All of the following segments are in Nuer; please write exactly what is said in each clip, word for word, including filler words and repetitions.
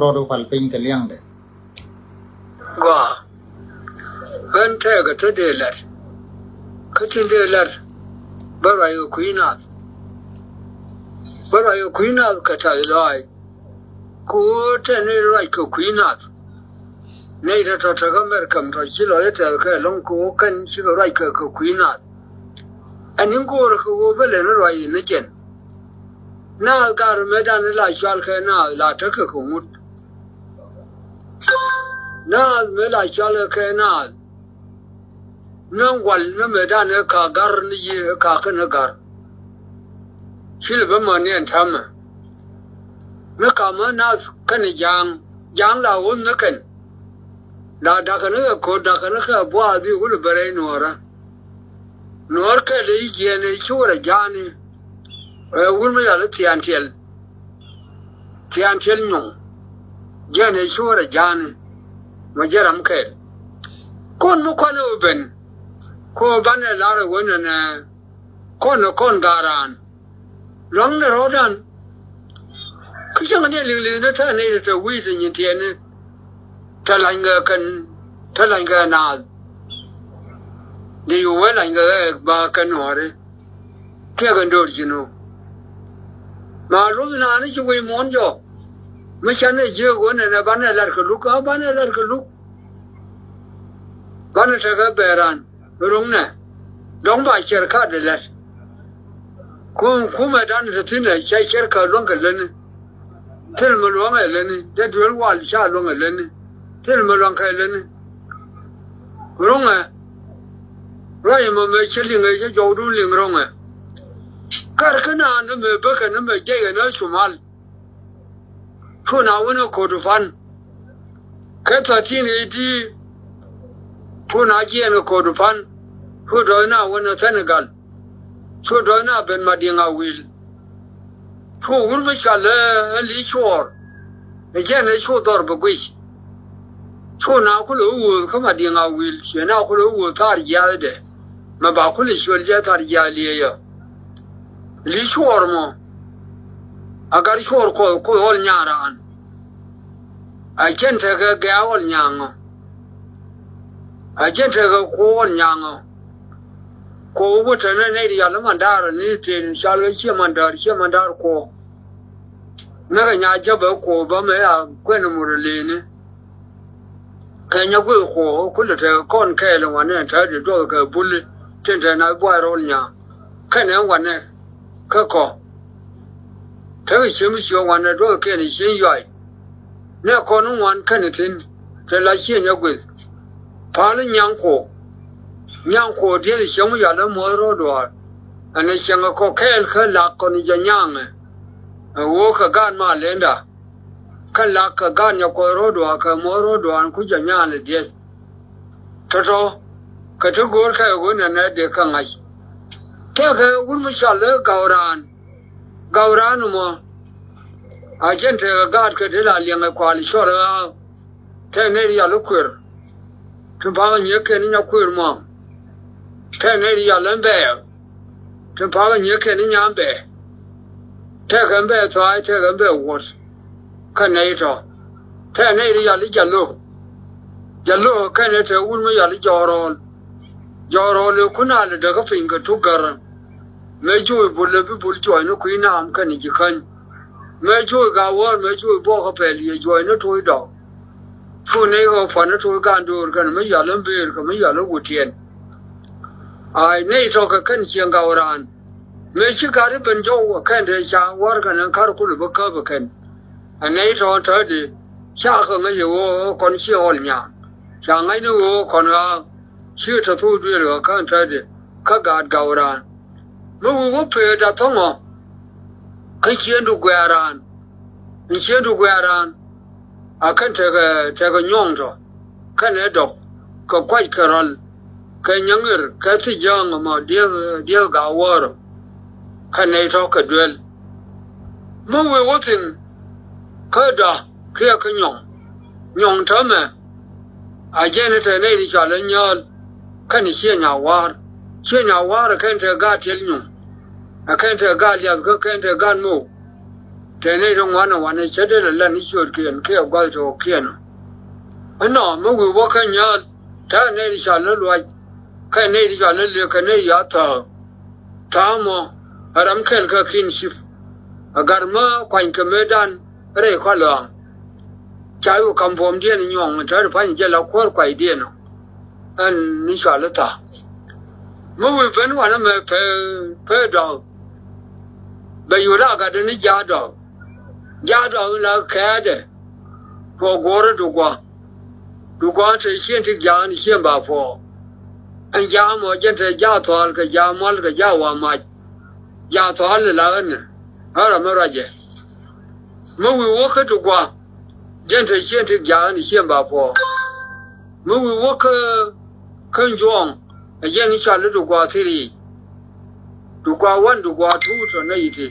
rɔɔdu pal piny kɛ liɛŋdɛ. Gɔaa. Ɣän tɛɛkɛ te dee lat. Kä tin dee lat bä ruac kɛ kui̱ naath. Bä ruac kɛ kui̱ naath kɛ ta̱th lɔaac. Kɛ ɣöö tɛn ni ruac kɛ kui̱ naath. Nɛy tɔ̱ tɔ̱ te kä Mɛrkɛm tɔ̱ ci lɔc tɛth kɛ ɛlɔ̱ŋ kɛ ɣöö kɛn cikɛ ruac kɛ kɛ kui̱ naath. Ɛn in go̱o̱rä kɛ ɣöö bä lɛn ruac in ni jɛn. Naath gat mëëdan la cɔal kɛ naath la tekɛ kɛ ŋut. Naath mëë la cɔal kɛ naath. Ni ŋual ni mëëdan ɛ ka gar ni yi ɛ ka kɛn ɛ gar. Ci lɛ bä mɔ ni ɛn täämɛ. Ni kamä naath kɛn ja̱a̱ŋ, ja̱a̱ŋ la ɣöth ni kɛn. La da̱kɛ ni kɛ ko̱r, da̱kɛ ni kɛ buath bi wulɛ bɛ rɛy nuɔɔrä. Nuɔɔr kɛl i̱ jiɛɛn i̱ ci wä rɛ ja̱a̱ni. Ɛ wur mi yal i̱ thia̱a̱n tiɛl. Thia̱a̱n tiɛl nyɔŋ. Jiɛɛn i̱ ci wä rɛ ja̱a̱ni. Mɔ jɛ ram kɛl. Kɔn mi kuanɛ wä ben. Kɔ banɛ lar ɛ wä nɛnɛ. Kɔn ɛ kɔn ga̱a̱raan. Luaŋdɛ rɔ̱dan. Kä cäŋ ni liŋ liŋ ni te ni te wi̱i̱ te nyin tiɛɛni. Te lany kɛ kɛn, te lany kɛ naath. Di yu wee lany kɛ ɣɛɛk ba kɛn nuɔ̱ɔ̱ri. Kiɛ kɛn do̱r ji̱n ɣöö ma luth naan ni ci wi̱i̱ muɔ̱ɔ̱n jɔɔk. Mi canɛ jiääk ɣöö nɛnɛ banɛ lat kɛ luk, a banɛ lat kɛ luk. Banɛ tekɛ bɛɛran. Ro̱ŋnɛ dɔ̱ŋ ba cɛr ka̱a̱t dee lät. Kum kumɛ dan te thi̱n ɛ ca cɛr kɛ luäŋ kɛ lätni. Thil mi luäŋ ɛ lätni dee duel wal ca luäŋ ɛ lätni. Thil mi luäŋ kɛ lätni. Ro̱ŋɛ ruac ɛmɔ mëë cä liŋ ɛ cä jɔwdun liŋ ro̱ŋɛ. Kar kä naan ni mëë bäkɛ ni mëë jɛy ɛ ni cumal. Cu na wänä Kordofan. Kɛ thirteen A D cu na jiɛɛn kɛ Kordofan. Cu dɔ̱ɔ̱c na wänä Senegal. Cu dɔ̱ɔ̱c na ben Madiŋ Awil. Cu wur mi cɔal ɛ Li̱i̱ Cuɔɔr. Ɛ jɛn ɛ cu dhɔr bɛ guic. Cu na kulɛ wä wuɔ̱th kä Madiŋ Awil, ciɛ na kulɛ wä wuɔ̱th thar jiaath dɛ. Mɛ ba kulɛ cuɔl jɛ thar jiaath liɛyä. Li̱i̱ Cuɔɔr mɔ. A gat cuɔɔr kuɔth kuoth ɣɔl nyaŋ raan. A cɛn tekɛ gɛ̈ɛ̈ ɣɔl nyaŋ ɔ. A cɛn tekɛ kuoth ɣɔl nyaŋ ɔ. Kuoth wä tɛnɛ nɛy rial i̱ Mandar ni tëë ni cal kä ciɛ Mandar, ciɛ Mandar kuoth. Näkɛ nya jäpɛ kuoth bä mɛ a kuɛn mur lëëni. Kɛ nyɛ guic kuɔɔk kulɛ tekɛ kɔn kɛɛl in wanɛ ɛn täätdi duɔth kɛ buli tin te na buay rɔl nyaŋ. Kɛnɛ ɛn wanɛ kä kɔ. Tekɛ ciem i̱ ciɛ wanɛ duɔth kɛn i̱ cien yuay. Nɛ kɔn in wan kɛn i̱ thi̱n te la ciɛ nyɛ guic. Pa̱a̱l i̱ nyaŋ kuɔɔk. Nyaŋ kuɔɔk dieth i̱ cieŋ mi yal i̱ muɔth rɔɔd duaar. Ɛn i̱ cieŋ ɛ kɔ kɛɛl kä lak kɔn i̱ jɛ nyaŋɛ. Ɛ ɣöö kɛ gaat ma lenda. Kä lak kɛ gaat nyɛ kuɔth rɔ̱ duaar kɛ muɔth rɔ̱ duaar ku jɛ nyaal i̱ dieth. Tɔ̱tɔ̱ kɛ ti go̱o̱r kɛ ɣöö nɛnɛ dee kɛ ŋa̱c. Tɛkɛ wut mi cɔal i̱ Gaw Raan. Gaw Raan mɔ a jɛn tekɛ gaat kɛ ti la liɛŋɛ kual cɔl i̱ ɣaaw. Tɛk nɛy rial i̱ kuer. Tin pa̱a̱k nyieekɛn i̱ nya kuer mua̱a̱m. Tɛk nɛy rial ɛn bɛɛk. Tin pa̱a̱k nyieekɛn i̱ nya ɛn bɛɛk. Tɛk ɛn bɛɛk thua̱a̱c, tɛk ɛn bɛɛk wuɔ̱t. Kä nɛy tɔ̱. Tɛk nɛy rial i̱ Jalok. Jalok kɛnɛ te wut mi yal i̱ Jɔɔrɔɔl. Jɔɔrɔɔl i̱ kun al i̱ däk kä piny kɛ tuk gärä. Mëë juɔc bul i̱ bi bul juɔc ni kui̱ naam kɛnɛ ji̱ käny. Mëë juɔc Gawäär, mëë juɔc buɔk kä pɛl yɛ juɔc ni toc dɔk. Cu nɛy ɣɔw pua̱n i̱ toc gan do̱o̱r kɛn mi yɔal in bëër kɛ mi yɔal in wut tiɛn. Ay nɛy tɔ̱ kɛ kɛn cieŋ Gaw Raan. Mëë ci gat i̱ ben jɔw ɛ kɛn dee ca wäär kɛn ɛn kar kulɛ bi käp ɛ kɛn. Ɛ nɛy tɔ̱ täätdi ca kɛ ŋäc ɛ ɣöö kɔn ci ɣɔl nyaam. Ca ŋäcni ɣöö kɔn ɣaak ci tɔ̱ thok duëël ɣä kɛn täätdi kä gaat Gaw Raan. Mi wi̱i̱ wä pëëda thɔ̱ŋɔ kä ciëŋdu guɛ̈ɛ̈r raan. Ciëŋdu guɛ̈ɛ̈r raan. A kɛn tekɛ, tekɛ nyuɔ̱ŋ tɔ̱ kɛn ɛ dɔk kɛ kuac kɛ rɔl kɛ nyäŋir kɛ thi̱c jäŋ ɛmɔ dieth, dieth Gawäär. Kɛn nɛy tɔ̱ kɛ duel. Mi wëë wä thi̱n kä dɔ̱ kiɛ kä nyɔ̱ŋ. Nyɔ̱ŋ täämɛ a jɛn i̱ te nɛy ti cɔal i̱ Nyääl kɛn i̱ Ciɛ Nyawa̱a̱r. Ciɛ Nyawa̱a̱r ɛ kɛn te gaat tiɛl nyuŋ. Ɛ kɛn te gaat liath kä kɛn te gaat mook. Tëë nɛy ti ŋuan ɛ wanɛ cä dee lɛ lɛn i̱ ciöötkiɛn kiɛ gua̱th ti ɣɔ̱kiɛn. Ɛnɔ mi wi̱i̱ wä kä nyääl ta̱a̱ nɛy ti cɔal i̱ luac kɛ nɛy ti cɔal i̱ liek kɛ nɛy ya̱ thääk. Tha̱a̱ŋ mɔ ɛ ram kɛl kä kin cip. Ɛ gat mä kuany kɛ mëëdan rɛy kɔl ɣɔ̱a̱ŋ. Ca yuk ka̱m buɔ̱mdiɛn inyuɔ̱ŋ in tɛ̈t pa̱ny jɛ la kuäär kuaydiɛn ɔ. Ɛn ni cɔal i̱ tha̱a̱ŋ. Mi wi̱i̱ ben wanɛ mɛ pee pee dɔ̱k. Bɛ yut a gatdɛ ni ja̱a̱k dɔ̱k. Ja̱a̱k dɔ̱k in la kɛɛdɛ. Kɛ guɔ̱ɔ̱r i̱ duk gua̱a̱. Duk gua̱a̱ te cieŋ ti ja̱a̱k ni cieŋ ba puɔ̱ɔ̱k. Ɛn ja̱a̱k mɔ jɛn te ja̱a̱k thua̱a̱l kɛ ja̱a̱k mual kɛ ja̱a̱k wa mac. Ja̱a̱k thua̱a̱l in la ɣän ni ɣän ram mi ruacɛ. Mi wi̱i̱ wä kä duk gua̱a̱. Jɛn te cieŋ ti ja̱a̱k ni cieŋ ba puɔ̱ɔ̱k. Mi wi̱i̱ wä kä kä juɔ̱ɔ̱ŋ. Ɛ jɛn i̱ cɔal i̱ duk gua̱a̱ thiri. Duk gua̱a̱ wan duk gua̱a̱ tuut tɔ nɛy ti.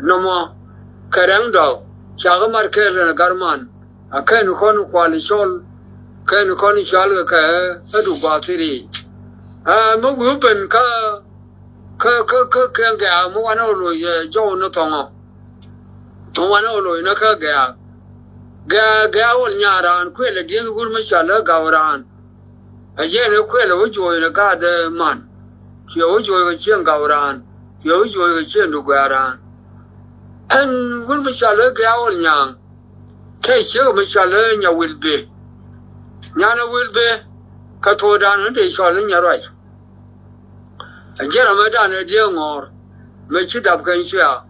Nɔmɔ kɛ rɛŋ dɔ̱k ca kä mat kɛɛl kɛn ɛ gat man. A kɛn kɔn kual i̱ cɔl kɛn kɔn i̱ cɔal kɛ kɛ ɛ duk gua̱a̱ thiri. Ɛ mi wi̱i̱ wä ben kä kä kä kä kɛn gɛ̈ɛ̈k mi wanɛ ɣä loc ɛ jɔw ni thɔŋɔ. Thɔŋ wanɛ ɣä loc ni kä gɛ̈ɛ̈k. Gɛ̈ɛ̈k gɛ̈ɛ̈k ɣöl nyaar raan kuël ɛ dieth wur mi cɔal ɛ gaw raan. Ɛ jɛn ɛ kuël ɛ wä juɔc ni gaat ɛ man. Ciɛ wä juɔc kɛ cieŋ gaw raan. Ciɛ wä juɔc kɛ cieŋ duk guɛ̈ɛ̈k raan. Ɛn wur mi cɔal ɛ gɛ̈ɛ̈k ɣöl nyaaŋ. Kɛ ciek mi cɔal ɛ nya wil bëë. Nyan ɛ wil bëë. Kɛ thokdan ni dee cɔal ɛ nya ruac. Ɛ jiɛn ram ɛ dan ɛ diee ŋɔ̱ɔ̱r. Mëë ci dap kɛn cia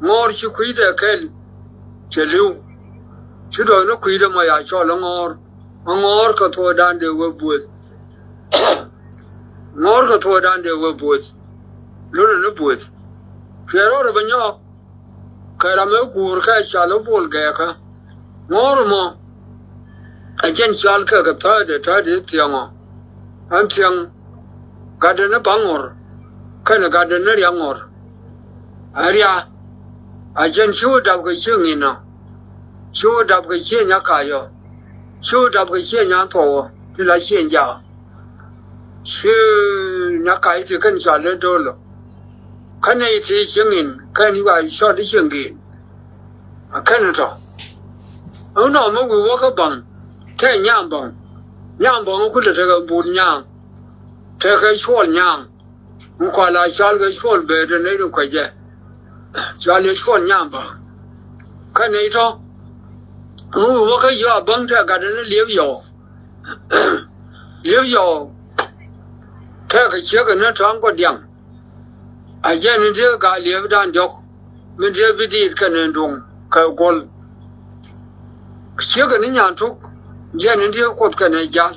ŋɔ̱ɔ̱r ci kui̱dɛ kɛl. Cɛ li̱w ci dɔ̱ɔ̱c ni kui̱dɛ mɔ ya cɔl ɛ ŋɔ̱ɔ̱r. Ɛ ŋɔ̱ɔ̱r kɛ thuɔɔdan dee wee buɔth. Ŋɔ̱ɔ̱r kɛ thuɔɔdan dee wee buɔth. Lotdɛ ni buɔth. Cuɛ rɔɔdɛ bɛ nyɔɔk. Kɛ ram ëë guur kɛ cɔal i̱ bol gɛɛkä. Ŋo̱o̱r ɛmɔ ɛ jɛn cɔal kɛ kɛ thädɛ thädɛ thiɛŋɔ. Ɛn thiɛŋ gatdɛ ni baŋ ŋɔr kɛnɛ gatdɛ ni riaŋ ŋɔr. Ɛn ria a jɛn ci wä dap kɛ cieŋ inɔ. Ci wä dap kɛ cieŋ nyakayɔ. Ci wä dap kɛ cieŋ nyan thuɔwɔ ti la cieŋ jaak. Ci nyakay ti kɛn cɔal i̱ do̱lɔ. Kä nɛy ti cieŋ in kɛn i̱ wa cɔt i̱ cieŋ in. A kɛn tɔ. Ɛn nɔ mi wi̱i̱ wä kä baŋ tɛ nyam baŋ. Nyam baŋ kulɛ tekɛ bul nyam. Tekɛ cuɔl nyam. Mi kual a cɔal kɛ cuɔl bee te nɛy ti kuecɛ. Cɔal i̱ cuɔl nyam baŋ. Kä nɛy tɔ mi wi̱i̱ wä kä yɔ a baŋ tɛ gatdɛ ni liep yɔw. Liep yɔw. Tɛkɛ ciek kɛ ni tɔ̱a̱ŋ kɔ diaŋ. A jɛn in diee gaa liepdan diɔ̱k min diee bi diit kɛnɛ duŋ kɛ guɔ̱l. Ciek kɛ ni nyan tuk jɛn in diee kuoth kɛnɛ jal.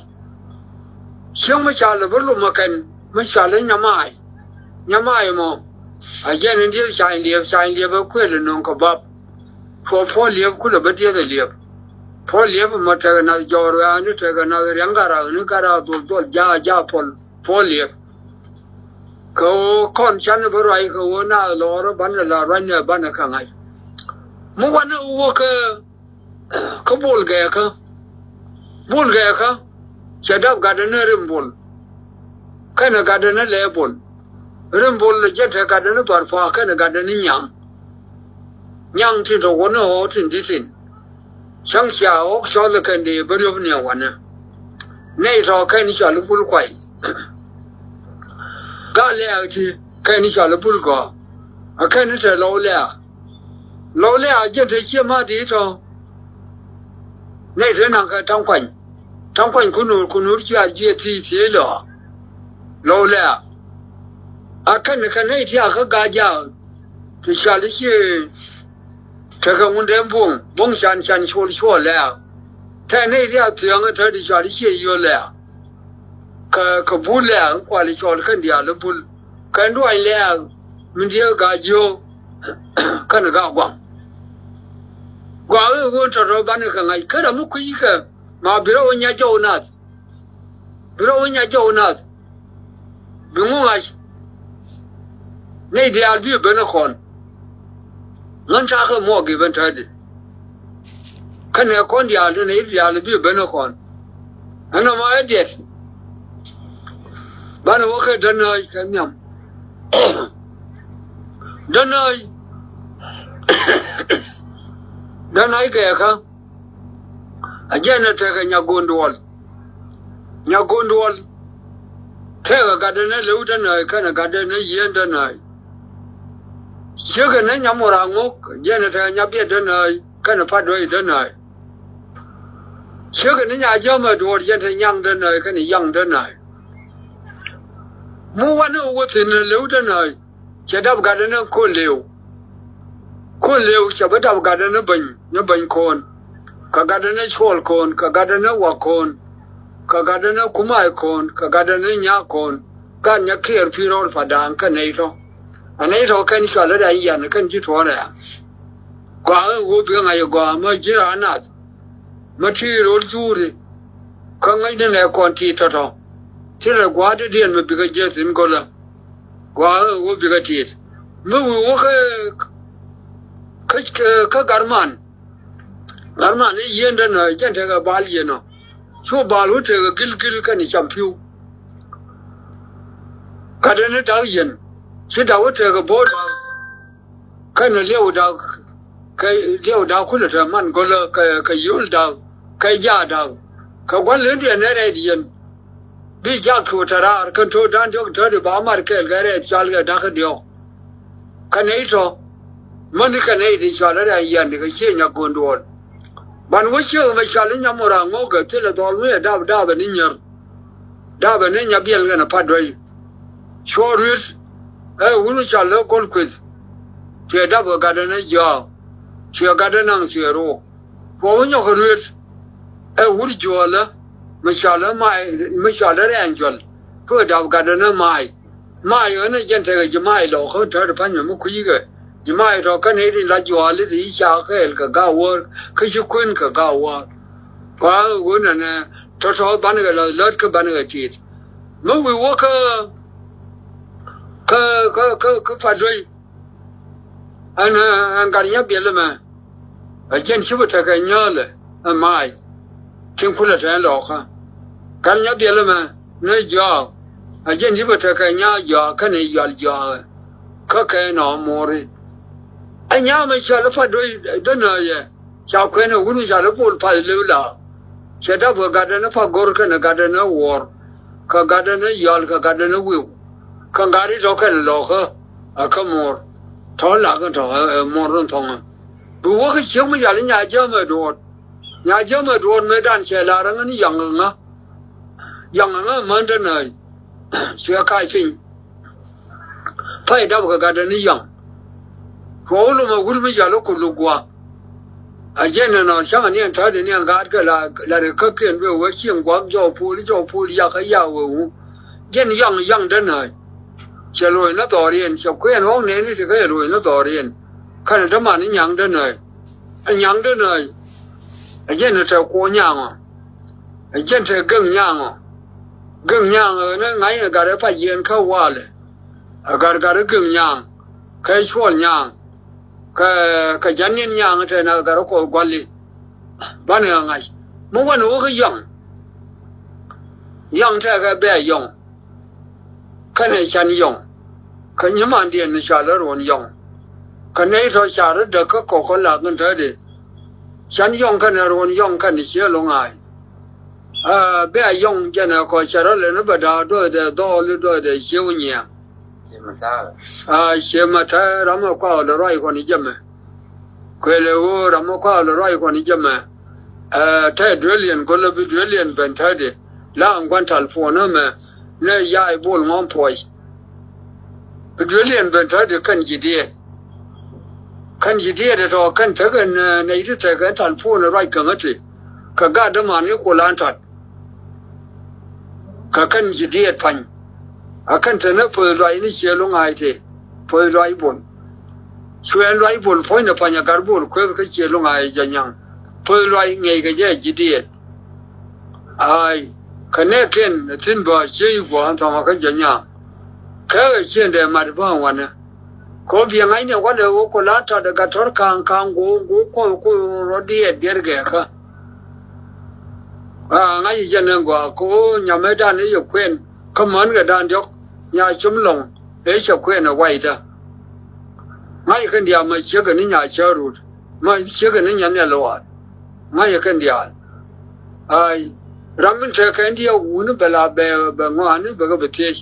Cieŋ mi ca lɛ bi lom ɛ kɛn mi ca lɛ nyamaay. Nyamaay mɔ a jɛn in diee cany liep cany liep ɛ kuël ɛ nöŋ kɛ bap. Puɔ puɔ liep kulɛ bä dieth ɛ liep. Puɔ liep mɔ tekɛ nath jɔɔr ɣaani tekɛ nath riaŋ gat ɣaani gat ɣaak dhol dhol jaak jaak puɔl puɔ liep. Kɛ ɣöö kɔn canɛ bä ruac kɛ ɣöö naath lɔɔrä banɛ la ruacnɛ banɛ kɛ ŋa̱c. Mi wanɛ wä kä kä bol gɛɛkä. Bol gɛɛkä cɛ dap gatdɛ ni rim bol. Kɛnɛ gatdɛ ni lɛɛ bol. Rim bol jɛ te gatdɛ ni bar pa̱a̱ kɛnɛ gatdɛ ni nyaŋ. Nyaŋ tin tɔ wä ni ɣɔɔ tin di̱t thi̱n. Cäŋ cia ɣɔ̱k cɔl kɛn dee bä riöp ni wanɛ. Nɛy tɔ kɛn cɔal i̱ bul kuay. Gaa lɛ̈ɛ̈k ti kɛn cɔal i̱ bul gɔ̱a̱. A kɛn te lɔw lɛ̈ɛ̈k. Lɔw lɛ̈ɛ̈k a jiɛn te cie ma di̱i̱t tɔ. Nɛy te naŋ kɛ ta̱ŋ kuany. Ta̱ŋ kuany ku nuur ku nuur cuaar jiɛ thi̱i̱ thiee lɔ̱ɔ̱. Lɔw lɛ̈ɛ̈k. A kɛn kɛ nɛy ti a kä gaa jaak. Ti cɔal i̱ cie. Tekɛ ŋundɛ buɔ̱ŋ buɔ̱ŋ can can cuɔl cuɔl lɛ̈ɛ̈k. Tɛ nɛy ti a thiɔ̱ŋ ɛ te ti cɔal i̱ cie yio̱ lɛ̈ɛ̈k. Kɛ kɛ bul lɛ̈ɛ̈k in kual i̱ cɔl kɛn diaal i̱ bul. Kɛn duany lɛ̈ɛ̈k min diee gaa jiöök. Kɛn gaa guaŋ. Guaŋ i̱ ɣöö tɔ̱tɔ̱ banɛ kɛ ŋa̱c kä ram mi kui̱ckɛ ma bi rɔ wä nya jɔw nath. Bi rɔ wä nya jɔw nath. Bi ŋu ŋa̱c. Nɛy diaal bi ben ɛ kɔn. Ŋän ta̱a̱ kä muɔk i̱ ben tätdi. Kä nɛ kɔn diaal ni nɛy diaal bi ben ɛ kɔn. Ɛn nɔmɔ ɛ diɛt. Banɛ wä kɛ däna̱a̱c kɛ nhiam. Däna̱a̱c. Däna̱y kɛɛkä. A jɛn ɛ tekɛ Nyagonduɔl. Nyagonduɔl. Tekɛ gatdɛ ni Lëw Däna̱y kɛnɛ gatdɛ ni Yieen Däna̱y. Ciekɛ ni Nyamur Aŋok, jɛn ɛ tekɛ Nyabiɛt Däna̱y kɛnɛ Pa̱t Duäy Däna̱y. Ciekɛ ni Nyajämɛ Duɔ̱ɔ̱r, jɛn te Nyaŋ Däna̱y kɛnɛ Yaŋ Däna̱y. Mi wanɛ wä thi̱n ɛ Lëw Däna̱y. Cɛ dap gatdɛ ni Ko̱l Lëw. Ko̱l Lëw cɛ bi dap gatdɛ ni Beny, ni Beny Ko̱n. Kɛ gatdɛ ni Cuɔl Ko̱n, kɛ gatdɛ ni Wak Ko̱n. Kɛ gatdɛ ni Kumay Ko̱n, kɛ gatdɛ ni Nyak Ko̱n. Gat Nyakiɛɛr pi̱i̱ rɔɔd Padaŋ kɛ nɛy tɔ̱. Ɛ nɛy tɔ̱ kɛn cɔal i̱ Rɛ̈ny Yian kɛn ci tuɔɔk Rɛ̈ny. Gɔaa ɣä ɣöö bikɛ ŋa̱c ɛ gɔaa mi ji̱ raan nath. Mi ti ro̱l juuri. Kä ŋäcni nɛ kɔn ti tɔ̱tɔ̱. Ti rɛ gua̱a̱r dee diɛn mi bikɛ jiäth in go̱lä. Gua̱a̱r ɣöö bikɛ tiit. Mi wi̱i̱ wä kä, kä, kä, kä Garman. Garman i̱ Yieen Däna̱y jɛn tekɛ Bal Yieen ɔ. Cu Bal wä tekɛ Gilgil kɛnɛ Campiu. Gatdɛ ni Dak Yieen. Ci Dak wä tekɛ Bo̱o̱r Dak. Kɛnɛ Liɛw Dak, kɛ Liɛw Dak kulɛ te man go̱lä kɛ, kɛ Yio̱l Dak, kɛ Jaak Dak. Kɛ gua̱n lëndiɛn ɛ rɛɛt Yieen. Bi Jaak cu te raar kɛn to̱o̱dan diɔ̱k te di ba mar kɛɛl kɛ rɛɛt cɔal kɛ Dak kä diɔ̱k. Kɛ nɛy tɔ̱, mäni kɛ nɛy ti cɔal ɛ Rɛ̈ny Yian kɛ cië Nyagonduɔl. Ban wä ciek mɛ cɔal i̱ Nyamur Aŋok kɛ thilɛ dhɔl mi ɛ dap dap ɛ ni Nyier. Dap ɛ ni Nyabiɛl kɛnɛ Pa̱t Duäy. Cuɔ Ruet ɛ wun cɔal i̱ Gɔl Kueth. Cuɛ dap kɛ gatdɛ ni Jɔak. Cuɛ gatdɛ naŋ cuɛ rook. Cuɔ wä nyɔk kɛ Ruet ɛ wur Juɔlä. Mi cɔal i̱ May, mi cɔal i̱ Rɛ̈ny Juɔl. Cuɛ dap gatdɛ ni May. May ɣän ɛ jɛn tekɛ ji̱ May lɔɔkä tɔ̱ ti pa̱ny mɛ mi kui̱ kɛ. Ji̱ May tɔ̱ kɛn i̱ ti la Juɔl i̱ ti ca kɛɛl kɛ Gaawäär kä ci kuën kɛ Gaawäär. Kua ɣöö nɛnɛ tɔ̱tɔ̱ banɛ kɛ la̱th lät kä banɛ kɛ tiit. Mi wi̱i̱ wä kä, kä, kä, kä, kä Pa̱t Duäy. Ɛn, ɛn Gat Nyabiɛl ɛmɛ. Ɛ jɛn ci bi tekɛ Nyääl ɛ May. Tin kulɛ te lɔkä. Gat Nyabiɛl ɛmɛ ni Jɔak. Ɛ jɛn ci bi tekɛ Nyaa Jɔak kɛnɛ Yual Jɔak ɛ. Kä kɛ nɔ Mori. Ɛ nyaa mɛ cɔal i̱ Pa̱t Duäy Däna̱y ɛ. Ca kuɛn ɛ wun cɔal i̱ Bol Path Lëw Laak. Cɛ dap kɛ gatdɛ ni Pagor kɛnɛ gatdɛ ni Wuɔr. Kɛ gatdɛ ni Yual kɛ gatdɛ ni Wi̱i̱. Kɛ gat i̱ tɔ̱ kɛnɛ lɔkä. Ɛ kä Mor. Tɔ̱ lak in tɔ̱ ɛ, ɛ Mor in thɔŋä. Bi wä kä ciek mi cɔal i̱ Nyajämɛ Duɔ̱ɔ̱r. Nyajämɛ Duɔ̱ɔ̱r mëëdan cɛ lar ɛ ŋä ni Yaŋ ɛ ŋä. Yaŋ ɛ ŋä män Däna̱y. Cuɛ kac piny. Pay dap kɛ gatdɛ ni Yaŋ. Cuɔ wä lom ɛ wur mi cɔal i̱ Kulu Guak. A jɛn ɛnɔ cäŋ ɛ niɛn tätdɛ niɛn gaat kɛ la, la ri käkiɛn bɛ wee cieŋ guak jɔw puul, jɔw puul yak kä yak wee wu. Jɛn Yaŋ, Yaŋ Däna̱y. Cɛ luɔ̱c ni dhɔriɛn, cɛ kuɛn ɣɔ̱k nɛɛni ti kä cɛ luɔ̱c ni dhɔriɛn. Kɛnɛ däman i̱ Nyaŋ Däna̱y. Ɛ Nyaŋ Däna̱y. Ɛ jɛn ɛ tɛ kuɔ Nyaŋ ɔ. Ɛ jɛn tɛ Gek Nyaŋ ɔ. Gek Nyaŋ ɛ ni ŋa̱c ɛ gat ɛ pac yɛn kä walɛ. Ɛ gat gat ɛ Gek Nyaŋ. Kɛ Cuɔl Nyaŋ. Kɛ, kɛ Janiɛn Nyaŋ tɛ na gat ɛ kɔth gua̱li. Banɛ ɛ ŋa̱c. Mi wanɛ wä kä Yaŋ. Yaŋ tɛkɛ Bɛ̈ɛ̈ Yɔŋ. Kɛnɛ Can Yɔŋ. Kɛ nyimandiɛn ni cɔal i̱ Ruɔ̱n Yɔŋ. Kɛ nɛy tɔ̱ car i̱ däk kä kɔk kä lak in tätdɛ. Can Yɔŋ kɛnɛ Ruɔ̱n Yɔŋ kɛnɛ Ciɛ Loŋa̱a̱c. Aa, Bɛ̈ɛ̈ Yɔŋ jɛn ɛ kɔ cɛ rɔ lɛn i̱ bɛ da̱a̱ duɔth dɛ dhɔɔl i̱ duɔth dɛ Ciɛ Wä Nyiɛɛŋ. Aa, Ciɛ Mɛ Tɛr ram ɛ kua ɣɔl i̱ ruac kɔn i̱ jɛ mɛ. Kuël ɛ ɣöö ram mi kua̱r lɛ ruac kɔn i̱ jɛ mɛ. Ɛ, tɛ duel yɛn go̱l ɛ bi duel yɛn ben tätdɛ. La ɛn gua̱n tal puɔ̱n ɛmɛ. Nɛ ya̱ i̱ Bol Ŋɔ̱ɔ̱m Puɔc. Bi duel yɛn ben tätdɛ kɛn ji̱ diɛɛt. Kɛn ji̱ diɛɛt ɛ tɔ̱ kɛn tekɛ nɛ, nɛ i̱ ti tekɛ tal puɔ̱n ɛ ruac kɛ ŋäthi. Kɛ gat däman i̱ Kol Antat. Kä kɛn ji̱ diɛɛt pa̱ny. A kɛn te ni Poth Luac ni Ciɛ Loŋa̱a̱c te. Poth Luac Bol. Cuɛ Luac Bol puɔ̱ny ni pa̱ny a gat Bol kueth kä Ciɛ Loŋa̱a̱c jɔ̱ nyaŋ. Poth Luac ŋiɛc kɛ jɛ ji̱ diɛɛt. Ay, kä nɛɛkiɛn thi̱n bä ciey gua̱a̱n thɔŋ kä jɔ̱ nyaŋ. Kɛ ɣä ciëŋdɛ mat bä wanɛ. Kɛ ɣä biɛ ŋa̱cnɛ walɛ ɣöö Kol Antat gat tɔ̱r ka̱a̱ŋ ka̱a̱ŋ go̱o̱k go̱o̱k kuɔth kuɔth rɔ diɛɛt diɛɛt gɛɛkä. A ŋa̱c jɛ nɛ gɔaa kɛ ɣöö nyamɛdan i̱ yɛ kuɛn kä mänkɛ dan diɔ̱k nya cim lɔ̱ŋ ëë cɛ kuɛn ɛ waydä. Ŋa̱c kɛn diaal ma ciekɛ ni nya cä rut. Ma ciekɛ ni nya nhial luaar. Ŋa̱c kɛn diaal. Ai, ram min tekɛ kɛn diaal wuni bɛ la bɛ, bɛ ŋɔaani bɛ kɛ bɛ thiec.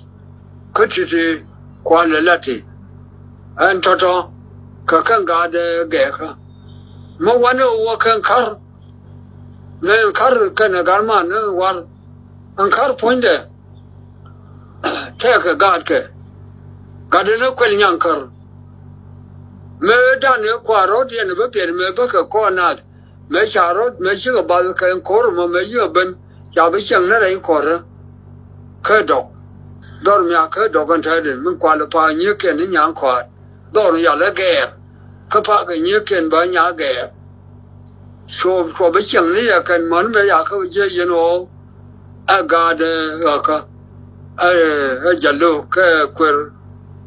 Kä ti̱ti̱ kualɛ la ti. Ɛn tɔ̱tɔ̱ kɛ kɛn gaatdɛ gɛɛkä. Mi wanɛ wä kɛn kär. Ni ɛn kär kɛnɛ gat man ni war. Ɛn kär puɔ̱nydɛ. Tɛkɛ gaatkɛ. Gatdɛ ni kuɛl nyaŋ kär. Mëë dan ëë kua̱r rɔ̱t yɛn bä piɛt mëë bä kɛ kɔɔr naath. Mëë ca rɔ̱t mëë cikɛ bath kɛ ko̱r mɔ mëë yikɛ ben ca bi cieŋ ni rɛy kɔrä. Kä dɔk dhɔr mia kä dɔk ɛn tɛ̈tdɛ min kual pa̱a̱ nyieekiɛn ni nyaŋ kɔaat. Dhɔr yal ɛ gɛɛr kä pa̱a̱ kɛ nyieekiɛn bä nya gɛɛr. Cuɔ cuɔ bi cieŋ ni yɛ kɛn män mëë ya kä jiɛ yɛn ɣɔw. Ɛ gaatdɛ ɣäkä ɛ ɛ jalo kɛ kuer.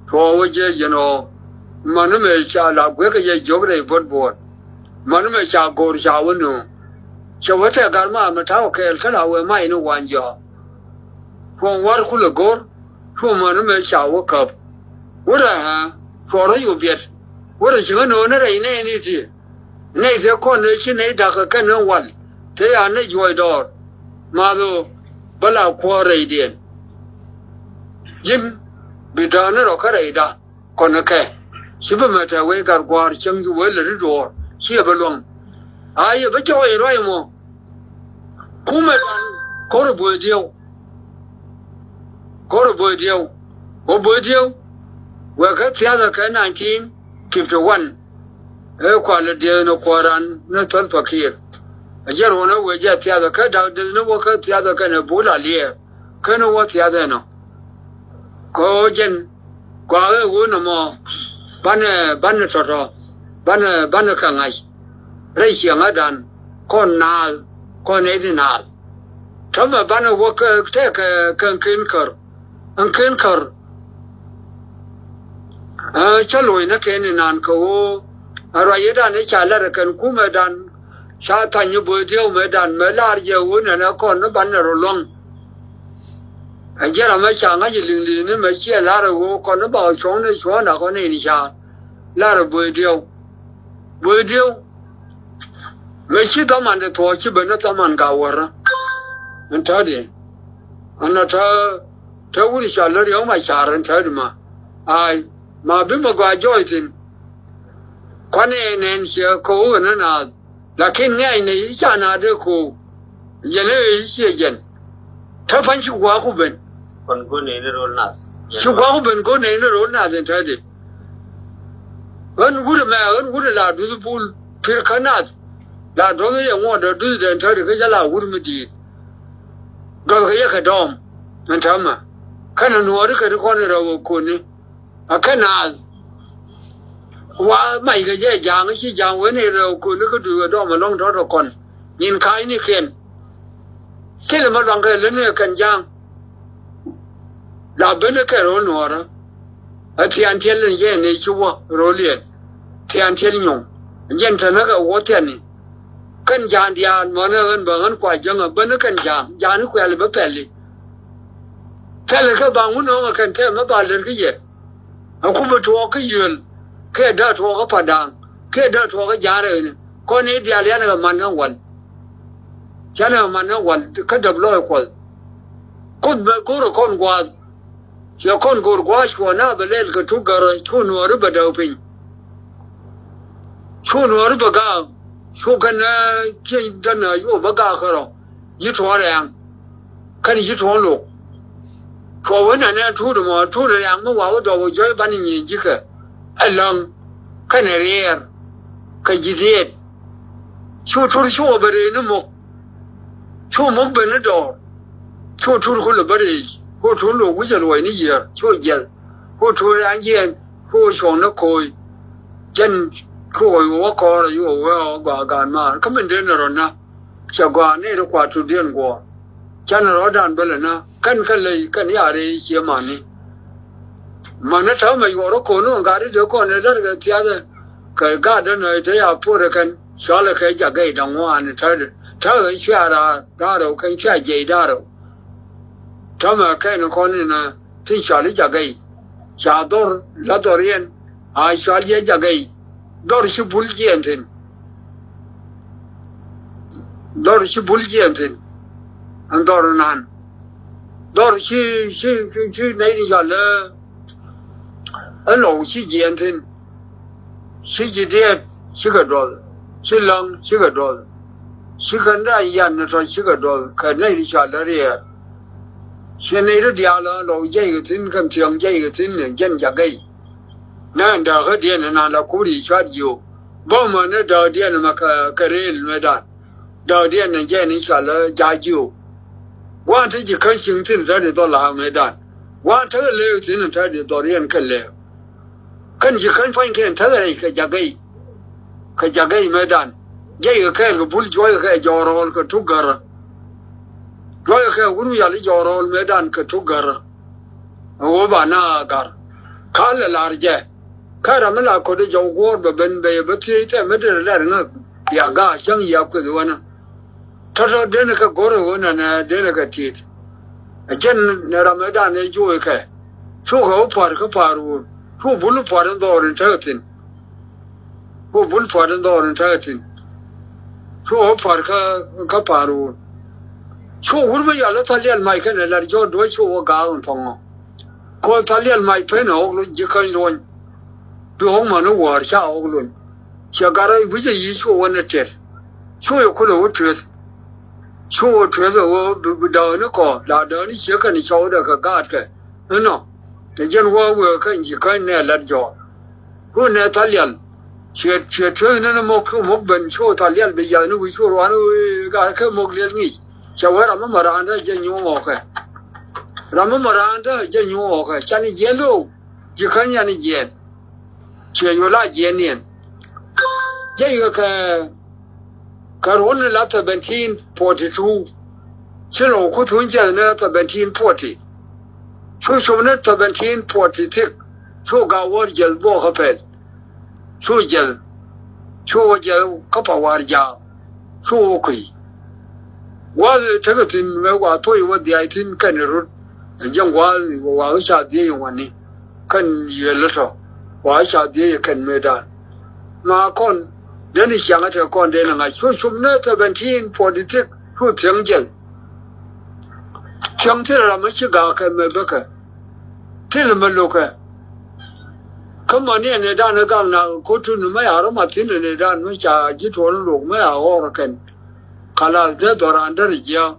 Cuɔ wä jiɛ yɛn ɣɔw män mëë ca la guek kɛ yɛ jiök rɛy buɔt buɔt. Män mëë ca go̱o̱r ca wä nööŋ. Cɛ wä tɛ gat ma mi ta̱wä kɛɛl kä la wee mac ni wan jɔak. Cuɔ war kulɛ go̱o̱r. Cuɔ män mëë ca wä käp. Wurɛ ɣä cuɔ rɔ yu biɛt. Wurɛ ci ɣä nööŋ ni rɛy nɛy ni ti. Nɛy tëë kɔn ëë ci nɛy da̱k kɛ kɛn ɣän wal tëë ya nɛy juɔc dɔɔr. Math ɣöö bä la kuäär rɛydiɛn. Ji̱n bi dääk ni rɔ kä rɛyda kɔn ɛ kɛ ci bi mɛ tɛ̈ wec gat gua̱a̱r cieŋ wec lät i̱ duɔ̱ɔ̱r ci ɛ bi luäŋ. A yɛ bi jɔɔc ruac mɔ. Kumɛ dan ko̱r ɛ buɔy dieu. Ko̱r ɛ buɔy dieu. Wä buɔy dieu. Wɛ kä thiathɛ kɛ nineteen fifty one. Ëë kualɛ dieth ni kuɔran ni Salva Kiir. A jɛn wä ni wee jɛ thiathɛ kä dak dieth ni wä kä thiathɛ kɛnɛ bul a liɛɛr. Kä ni wä thiathɛ nɔ. Kɛ ɣöö jɛn gua̱a̱k ëë wee nɔmɔ banɛ banɛ tɔ̱tɔ̱ banɛ banɛ kɛ ŋa̱c. Rɛy ciɛŋädan kɔn naath kɔn nɛy di naath. Täämɛ banɛ wä kä tɛkɛ kɛ ken kär. Ɛn ken kär. Ɛ cä lo̱c ni kɛn inan kɛ ɣöö ɛ ruac yetdan i̱ ca lɛr ɛ kɛn kumɛdan. Ca thany i̱ bo̱o̱th dieu mëëdan mëë la̱r jɛ ɣöö nɛn ɛ kɔn ni banɛ rɔ luäŋ. Ɛ jiɛn ram mɛ ca ŋa̱c i̱ li̱ŋ li̱i̱ni mɛ ciɛ la̱r ɛ ɣöö kɔn ni ba ɣä cuɔ̱ŋni cuɔ̱ɔ̱ŋda kɔn ni in ca la̱r ɛ bo̱o̱th dieu. Bo̱o̱th dieu. Mëë ci thaman de thuɔɔk ci ben ni thaman ka wärä. Ɛn täätdi ɛn a tääk tääk wut i̱ ca lär yɔ̱ŋ ma car ɛn täätdi ma. Ay ma bi ma gɔaa jɔɔc thi̱n. Kuanɛ nɛn ciɛ ko̱o̱k ɛn a naath. Lakin ŋɛɛc nɛ i̱ ca naath dee ko̱o̱k. Jɛn ëë i̱ ciɛ jɛn. Tä pa̱ny ci gua̱a̱ku ben. Kɔn go̱o̱r nɛy ni ro̱l nath. Ci gua̱a̱ku ben go̱o̱r nɛy ni ro̱l nath ɛn täätdi. Ɣän wut ɛmɛ ɣän wut ɛ la duth bul pi̱r kä nath. La duɔth yɛ ŋuɔ̱t ɛ duth dɛn täätdi kä jɛ la wut mi di̱i̱t. Duɔth kɛ yɛ kɛ dɔɔm ɛn täämɛ. Kɛnɛ nuɔɔri kɛn kɔn in rɛw ɛ ko̱ni. A kɛ naath. Wa mac kɛ jɛ ja̱a̱ŋ ci ja̱a̱ŋ wen in rɛw ko̱ni kä duth kɛ dɔɔm ɛlɔ̱ŋ tɔ̱tɔ̱ kɔn. Nyin ka̱a̱cnikiɛn. Thilɛ ma luaŋkɛ lätni kɛn ja̱a̱ŋ. La ben kɛ ro̱l nuɔɔrä. Ɛ thia̱a̱n tiɛl in jɛ ni ci wä ro̱l yɛn. Thia̱a̱n tiɛl nyuɔ̱ŋ. Jɛn tɛnä kɛ wä thia̱a̱n ni. Kɛn ja̱a̱ŋ diaal mänä ɣän bä ɣän kua jäŋä ben kɛn ja̱a̱ŋ ja̱a̱ŋ ni kuɛl bä pɛli. Pɛli kɛ ba ŋun ɣän kɛn tɛmɛ ba lät kä yɛ. A ku bi tuɔɔk kä yiöl kiɛ dee tuɔɔk kä Padaŋ kiɛ dee tuɔɔk kä ja̱a̱ŋ rɛy ni kɔn i̱ diaal yan kɛ man kɛ wal. Yan kɛ man kɛ wal kä däp lɔɔc kuɔth. Kuoth bɛ go̱r kɔn gua̱a̱th. Ciɛ kɔn go̱r gua̱a̱th cuɔ na bɛ lɛl kɛ tuk gärä cu nuɔɔri bɛ däk piny. Cu nuɔɔri bɛ gaak cu kɛn cieny dän a yuɔp bä gaak kärɔ. Ji̱ tuɔɔk rɛ̈ɛ̈ŋ kɛn ji̱ tuɔɔk lok. Cuɔ wen ɛn ɛn tuut ɛmɔ tuut rɛ̈ɛ̈ŋ mi wa̱a̱ wä dɔɔk wä jɔ̱ɔ̱c banɛ nyieen ji̱kɛ. Ɛlɔ̱ŋ kɛnɛ riɛɛr kɛ ji̱ diɛɛt. Cu tur cuɔ bɛ rëëc ni mok. Cu mok ben ni dɔɔr. Cu tur kulɛ bä rëëc ku tur lok wi̱cɛ luɔc ni yiër cu jiɛth. Ku tur rɛ̈ɛ̈ŋ jiɛɛn ku cuɔ̱ŋ ni ko̱o̱c. Jɛn ku ɣɔc wä kɔɔr a yuɔ wee ɔ gɔaa gaan maar kä min den ni rɔ na. Cɛ gɔaa nɛy ri kua̱r tuthdiɛn guɔ̱ɔ̱r. Canɛ rɔ̱dan bä lɛ na kɛn kä ley kɛn ya rɛy cië mani. Mani tämɛ yuɔr kä ko̱n ɣän gat i̱ dee kɔn ɛ lär kɛ thiathɛ. Kɛ gatdä nööc te ya puɔrɛ kɛn cɔalɛ kɛ jak gɛy da̱ŋ ŋuan i̱ tätdɛ täk ɣän cua raar da̱ŋ rɛw kɛn cua jiɛc da̱ŋ rɛw. Tämɛ kɛn kɔn inɛ ti cɔal i̱ jak gɛy. Ca dhɔr la dhɔr yɛn. a cɔal yɛ Jagɛy. Dhɔr ci bul jiɛn thi̱n. Dhɔr ci bul jiɛn thi̱n. Ɛn dhɔr nan. Dhɔr ci, ci, ci, ci nɛy ni cɔal ɛ, ɛ Lɔw ci jiɛn thi̱n. Ci Ji̱diɛt cikɛ duɔth. Ci Läŋ cikɛ duɔth. Ci Kɛn Da̱a̱ Yan ni tɔ̱ cikɛ duɔth kɛ nɛy ti cɔal ɛ Riɛɛr. Ci nɛy ti diaal ɛ Lɔw jiɛckɛ thi̱n kɛn Thiäŋ jiɛckɛ thi̱n ni jɛn Jagɛy. Nɛ dääkädiɛn ɛn an la kuri cuat jiök. Bä mɛ ni dääkädiɛn ɛmɛ kɛ, kɛ rëël mëëdan. Dääkädiɛn ɛn jɛn in cɔal ɛ Jajiök. Gua̱a̱n te Ji̱käny cieŋ thi̱n te di dhɔl a mëëdan. Gua̱a̱n te kɛ lëëk thi̱n te di dhɔriɛn kɛ lëëk. Kɛn Ji̱käny pua̱nykiɛn tekɛ rɛc kɛ Jagɛy. Kɛ Jagɛy mëëdan. Jiɛckɛ kɛɛl kɛ bul juɔckɛ kɛ jɔɔk rɔɔl kɛ tuk gärä. Juɔckɛ kɛ wut mi yal i̱ jɔɔk rɔɔl mëëdan kɛ tuk gärä. Ɛ ɣöö ba na gat. Ka lɛ lar jɛ. Kä ram mi la ko̱t i̱ jɔw guɔ̱ɔ̱r bɛ ben bɛ yɛ bä thiec tɛ mi derɛ lɛr ŋäk. Bia gaak cäŋ yia kueth wänä. Tɔ̱tɔ̱ denɛ kɛ go̱r ɛ ɣöö nɛnɛ denɛ kɛ tiet. Ɛ jɛn nɛ ram ɛ dan ɛ joc kɛ. Cukɛ wä pua̱r kä pa̱a̱r wur. Cu bul pua̱r in dhɔɔr in tekɛ thi̱n. Cu bul pua̱r in dhɔɔr in tekɛ thi̱n. Cukɛ wä pua̱r kä, kä pa̱a̱r wur. Cu wur mi yɔl i̱ Thaliɛl mac kɛnɛ lar jɔɔk duɔ̱c cu wä gaak in thɔŋɔ. Kɛ ɣöö Thaliɛl mac pen ɛ ɣɔk luny Ji̱käny luɔny. Bi ɣɔk män i̱ wäär ca ɣɔk luny. Ciɛ gat rɔy wi̱cɛ yi̱ cu wä ni tɛt. Cu yɛ kulɛ wä tueth. Cu wä tueth ɛ ɣöö bi, bi dääk ni kɔ la dääk ni ciek kɛn cɔwdɛ kɛ gaatkɛ. Inɔ. Tɛ jɛn wä wëë kɛn Ji̱käny nɛ lat jɔɔk. Ku nɛ Thaliɛl. Ciɛ, ciɛ tueth ni ni mɔk cu mɔk ben cu Thaliɛl bi yiath ni wi̱c cu ruan wëë gat kɛ mɔk liɛl ŋi̱i̱c. Cɛ wee ram mi mɛ raan dee jɛ nyuɔ̱ɔ̱ŋ ɣɔkɛ. Ram mi mɛ raan dee jɛ nyuɔ̱ɔ̱ŋ ɣɔkɛ. Can jiɛn lo̱o̱. Ji̱käny yan jiɛn. Ciɛ yo̱ la jiɛn niɛn. Jɛ yikɛ kɛ, kɛ ruɔ̱n ni la seventeen forty two. Ci Lɔw ku thuny jiɛth ni seventeen forty. Cu cop ni seventeen forty six. Cu Gawär jiɛth buɔk kä pɛl. Cu jiɛth. Cu wä jiɛth kä Pawaar Jaak. Cu wä kui̱. Gua̱a̱th tekɛ thi̱n mëë wa thoc wä dhiac thi̱n kɛn rut. Ɛn jɛn gua̱a̱th wa wä ca dhiec in wani. Kɛn yiëë lä tɔ. Wa wä ca dhiec kɛn mëëdan. Ma kɔn. Den i̱ ciaŋä te kɔn den i̱ ŋa̱c. Cu cop ni seventeen forty six. Cu thiäŋ jiɛth. Thiäŋ thilɛ ram mi ci gaak kɛ mɛ bäkɛ. Thilɛ mɛ lo̱kɛ. Kä mɔ ni ɛn ɛ dan ɛ gak nak ko̱tun mɛ ya rɔ ma thin ɛn ɛ dan mɛ ca ji̱ tuɔl lo̱k mɛ ya ɣɔr kɛn. Kalath dee dhɔran dee rɛ jiɛ.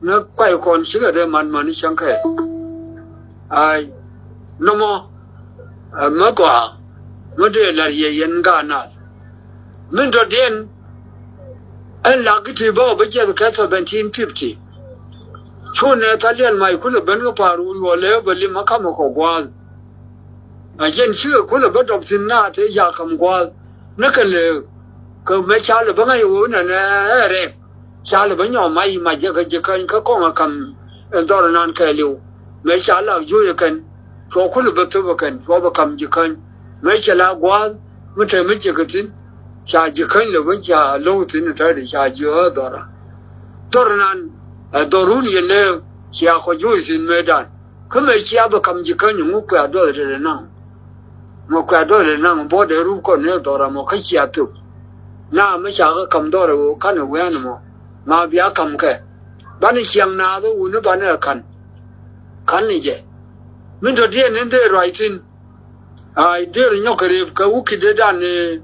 Ni kuay kɔn cikɛ dee man mani cäŋ kɛ. Ay. Nɔmɔ. Ɛ, mɛ gɔaa. Mɛ dee lar yɛ yɛn gaat nath. Min dɔ̱diɛn. Ɛn lak ti bä bä jiɛth kɛ seventeen fifty. Cu nɛ Thaliɛl mac kulɛ ben kä pa̱a̱r wun wä lɛ bä lim a kamɛ kɔ gua̱a̱th. A jɛn cikɛ kulɛ bä dɔp thi̱n na te ca kam gua̱a̱th. Ni kɛ lɛ kɛ mɛ ca lɛ bä ŋa̱c ɣöö nɛ nɛ rɛk. Ca lɛ bä nyɔk mac mac jɛ kɛ Ji̱käny kä kɔŋ a kam ɛn dhɔr nan kɛɛliw. Mɛ ca lak juɔc ɛ kɛn. Cuɔ kulɛ bä thöp ɛ kɛn cuɔ bä kam Ji̱käny. Mɛ cɛ la gua̱a̱th mi te mi cɛ kɛ thi̱n. Ca Ji̱käny lɛ bä ca lo̱k thi̱n ɛ tɛ̈t ca jiök ɛ dhɔra. Dhɔr nan ɛ dhɔrun yɛ lëë cia kɔ juɔc thi̱n mëëdan. Kä mëë cia bä kam Ji̱käny ŋu kuɛ a duɔth te lɛ naŋ. Mɔ kuɛ a duɔth te lɛ naŋ buɔt dee rup kɔn ni dhɔra mɔ kä cia thöp. Na mi ca kä kam dhɔr ɛ ɣöö ka̱n ɛ wi̱i̱ ɛn mɔ ma bia kam kɛ. Banɛ ciaŋ naath ɛ wuni banɛ ɛ ka̱n. Ka̱n ni jɛ. Min tɔ̱diɛn ni dee ruac thi̱n. Ay, dee rɔ nyɔk kɛ rep kɛ wä ki̱t dee dan ni.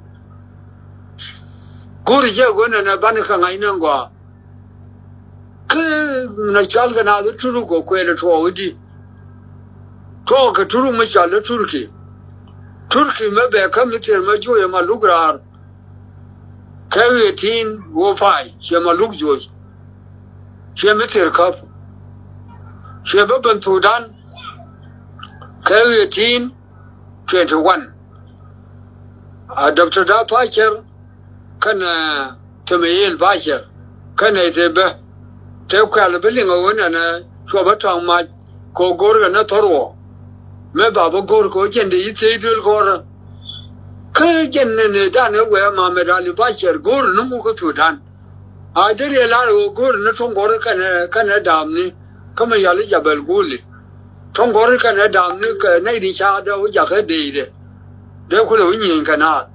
Go̱o̱ri jɛ go̱o̱r nɛnɛ banɛ kɛ ŋa̱c ni gɔaa. Kä na cual kɛ naath i̱ Turuk kɛ kuɛl i̱ tuɔɔk i̱di. Tuɔɔk kɛ Turuk mi cual i̱ Turki. Turki mɛ bɛ kä mi thil mɛ juɔc ɛmɔ luk raar. Kɛ eighteen oh five ciɛ Maluk Juɔc. Ciɛ mi thil käp. Ciɛ bä ben Thudan. Kɛ eighteen twenty one. A Doctor Dak Pacer kɛnɛ Themeyel Pacer kɛnɛ te bä. Te kuɛl bi liŋ a ɣöö nɛnɛ cuɔ bä tɔ̱ŋ mac. Kɛ ɣöö go̱o̱r kɛ ni thɔr wɔ. Mëë ba bä go̱o̱r kɛ ɣöö jɛn dee yi thiec duel kɔrä. Kä jɛn ni ni dan ëë wee Mamed Ali Bashir go̱o̱r ni muk kä Thudan. A dee riɛl lar ɣöö go̱o̱r ni tuɔ̱ŋ gɔ̱r kɛnɛ, kɛnɛ daamni. Kä mi yal i̱ Jabɛl Guli. Tuɔ̱ŋ gɔ̱r kɛnɛ daamni kɛ nɛy di ca dee wä jakä deydɛ. Dee kulɛ wä nyieny kɛ naath.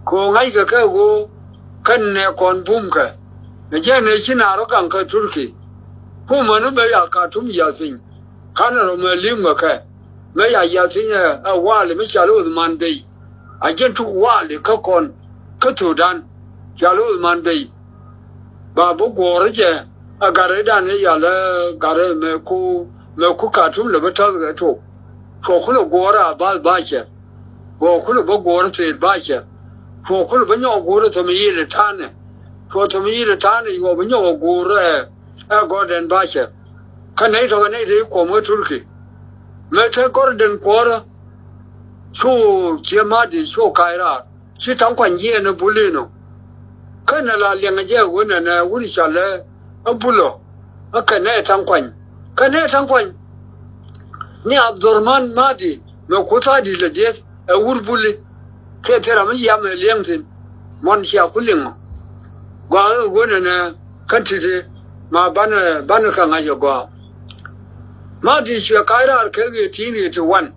Kɛ ɣöö ŋa̱ckɛ kɛ ɣöö kɛn nɛ kɔn bumkɛ. Ɛ jɛn ɛ ci naar ɔ gaŋ kä Turki. Kumɛ ni bɛ ya Katum yath piny. Kanɛ rɔ mɛ li̱mkɛ kɛ. Mɛ ya yath piny ɛ, ɛ wali mi cal Uthman Bey. A jɛn tuk wali kä kɔn kä Thudan. Cal Uthman Bey. Ba bi guɔ̱ɔ̱r jɛ ɛ gat rɛydan ɛ yal ɛ gat rɛy mɛ ku, mɛ ku Katum lɛ bi täth kɛ tok. Cuɔ kulɛ guɔ̱ɔ̱r a bath ba cɛ. Cuɔ kulɛ bä guɔ̱ɔ̱r thil ba cɛ. Cuɔ kulɛ bä nyɔk guɔ̱ɔ̱r thom yiëël ta̱a̱nɛ. Cuɔ thom yiëël ta̱a̱nɛ yuɔ bä nyɔk guɔ̱ɔ̱r ɛ, ɛ gɔ̱rden ba cɛ. Kä nɛy tɔkɛ nɛy te kuɔm kä Turki. Mëë te gɔ̱rden kuɔ̱rä. Cu ciɛ Mahdi cu ka̱a̱c raar. Ci ta̱ŋ kuany jiɛɛn ɛ bul inɔ. Kä nɛ la liɛŋɛ jɛ ɛ wen ɛnɛ wut i̱ cɔl ɛ bulɔ. Ɛ kɛ nɛ ta̱ŋ kuany. Kɛ nɛ ta̱ŋ kuany. Ni Abdurahman Mahdi mɛ kuth a di̱t lɛ dieth ɛ wur buli. Kɛ thil ram mi yam ɛ liɛŋ thi̱n. Mɔn cia ku liŋɔ. Gɔaa ɛ wen ɛnɛ kä ti̱ti̱ ma banɛ, banɛ kɛ ŋa̱c ɛ gɔaa. Mahdi cuɛ ka̱c raar kɛ ɣëë ti̱i̱n ɣëë ti wan.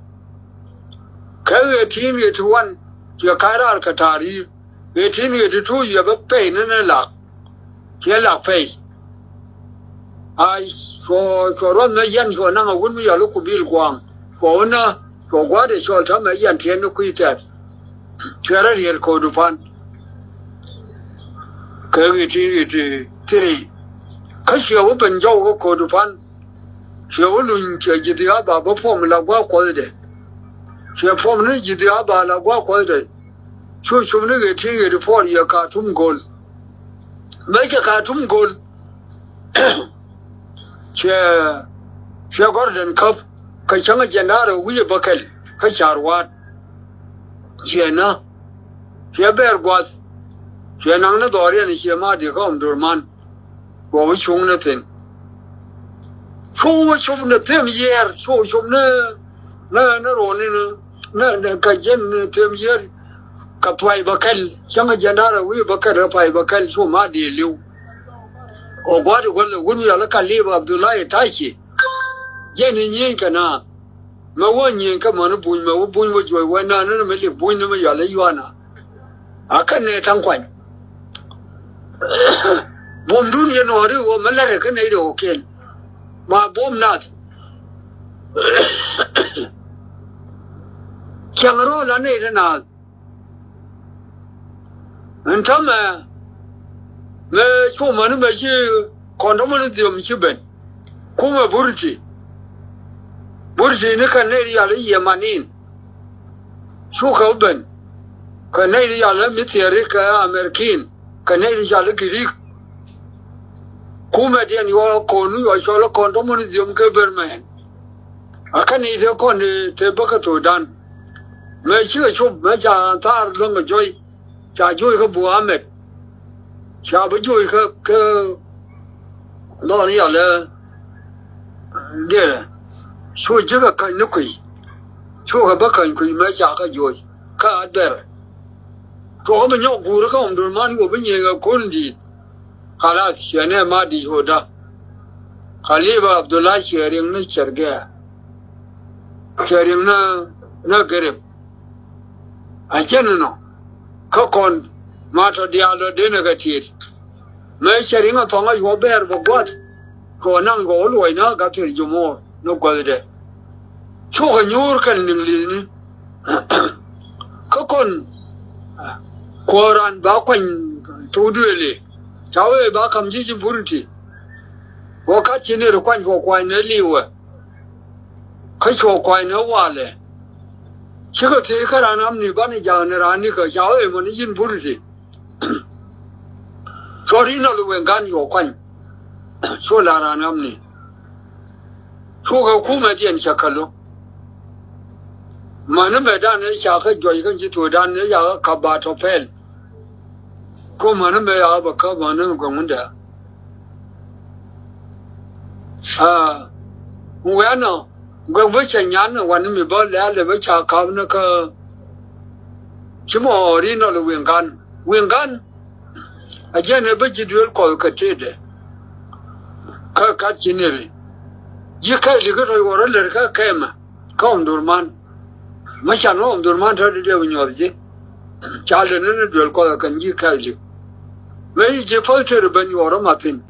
Kɛ ɣëë ti̱i̱n ɣëë ti wan cuɛ ka̱c raar kɛ ta̱a̱ ri̱i̱r. Ɣëë ti̱i̱n ɣëë ti tuuc cuɛ bä pɛy ni ni lak. Cuɛ lak pɛy. A cuɔ, cuɔ ruɔth mɛ yɛn cuɔ naŋ a wut mi yɔl i̱ ku bil gua̱a̱ŋ. Cuɔ wä nä cuɔ gua̱a̱th ɛ cɔl tɔ̱ mɛ yɛn tiɛɛn ni kui̱ tɛt. Cuɛ rɔ riɛl ko̱o̱du pan. Kɛ ɣëë ti̱i̱n ɣëë ti thiri. Kä cuɛ wä ben jɔw kä ko̱o̱du pan. Cuɛ wä luny cuɛ ji̱ dhia̱a̱ ba bä puɔm la gua̱a̱k kuɔthdɛ. Cuɛ puɔm ni ji̱ dhia̱a̱ ba la gua̱a̱k kuɔthdɛ. Cu cum ni ɣet ti ɣet puɔr yɛ Katum go̱l. Mëë cɛ Katum go̱l. Cuɛ, cuɛ gɔ̱rden käp kä cäŋ jɛn da̱rɛ wi̱i̱ bäkɛl kä ca̱r wa̱a̱t. Cuɛ nä. Cuɛ bɛɛr gua̱th. Cuɛ naŋ ni dhɔriɛn cuɛ Mahdi kä Omdurman. Cuɔ wä cuŋ ni thi̱n. Cuɔ wä cuŋ ni thi̱n yiɛɛr, cuɔ wä cuŋ ni, ni, ni ruɔni ni, ni, ni kɛ jɛn ni thi̱n yiɛɛr. Kɛ pay bäkɛl, cäŋ jɛn da̱rɛ wi̱i̱ bäkɛl, kɛ pay bäkɛl, cuɔ Mahdi li̱w. Ɔ gua̱a̱th i̱ guäl i̱ wun yɔl i̱ Kalib Abdullahi Taci. Jɛn i̱ nyieny kɛ naath. Mɛ wä nyieny kä mäni buny, mɛ wä buny wä juɔc wä naan ni mɛ lip buny ni mɛ yɔal i̱ yuana. A kɛn nɛ ta̱ŋ kuany. Buɔ̱mdun yɛn ɣɔri ɣöö mɛ lɛrɛ kä nɛy rɛw kɛl. Ma buɔ̱m nath. Ciaŋ rɔɔl a nɛy rɛ naath. Ɛn täämɛ mëë cu mäni mëë ci kɔn tɔ̱mɔni dhiöm ci ben. Kumɛ Buriti. Buriti ni kɛn nɛy rial i̱ Yɛmanin. Cukɛ ben. Kɛ nɛy rial i̱ Mithiri kɛ Amerikin. Kɛ nɛy rial i̱ Girik. Kumɛ diɛn yuɔ kɔn ni yuɔ cɔl i̱ kɔn tɔ̱mɔni dhiöm kɛ Bɛrmɛn. A kɛn i̱ te kɔn i̱ te bäkɛ Thudan. Mëë cikɛ cop mëë ca thaar luäŋ kɛ juɔy. Ca juɔc kä Buhamɛt. Ca bi juɔc kä, kä dhɔn yalɛ. Diɛ cu ji̱ kɛ käny ni kui̱. Cukɛ bä käny kui̱ mɛ ca kä juɔc kä a dɛr. Cuɔkä bi nyɔk guur kä Omdurman wä bi nyieny kɛ kun di̱i̱t. Kalath ciɛ nɛ Mahdi cuɔda. Kalib Abdullah ciɛ riŋ ni cɛrgɛ. Ciɛ riŋ ni, ni Gɛrɛp. A cɛn inɔ kä kɔn ma tɔ diaal dɔ denɛ kɛ tiet. Mëë cɛ riŋ a thɔŋ a yuɔ bɛɛr bɛ gua̱th. Kɛ wä naŋ kɛ wä luɔc na gathir jumur ni gua̱thdɛ. Cukɛ nyuur kɛn niŋ li̱thni. Kä kɔn kuɔran ba kuany thok duëëli. Ca wee ba kam ji̱ ji̱ Buriti. Wä kat ci ni ri kuany kɛ kuany ni li̱wɛ. Kä cuɔ kuany ni walɛ. Cikɛ thiec kä raan amni banɛ ja̱a̱k ni raan nikä ca wee mɔ ni ji̱n Buriti. Cuɔ ri nɔl wee gan yuɔ kuany. Cuɔ la raan amni. Cukɛ kumɛ diɛn cɛ kä lo̱. Mäni mɛ dan ɛ ca kä juɔc kä ji̱ Thudan ɛ ca kä kap ba tɔ pɛl. Ku mäni mɛ ya bɛ kä mäni mɛ gɔŋundɛ. Aa, wɛnɔ, guɛ bä cɛ nyan wani mi bä lɛl bä ca kap ni kä. Ci mɔ ri nɔl wiŋ gan. Wiŋ gan. A jɛn ɛ bä ji̱ duel kɔth kɛ tëëdɛ. Kä kat ci ni ri. Ji̱ kɛɛli kä tɔc wä rɔ lär kä kɛmɛ. Kä Omdurman. Mä can wä Omdurman tɔ̱ di diɛ bi nyuɔth ji̱. Ca lɛ ni ni duel kɔth ɛ kɛn ji̱ kɛl di. Mä yi ji̱ päl tëër ben yuɔr ɛ mathin.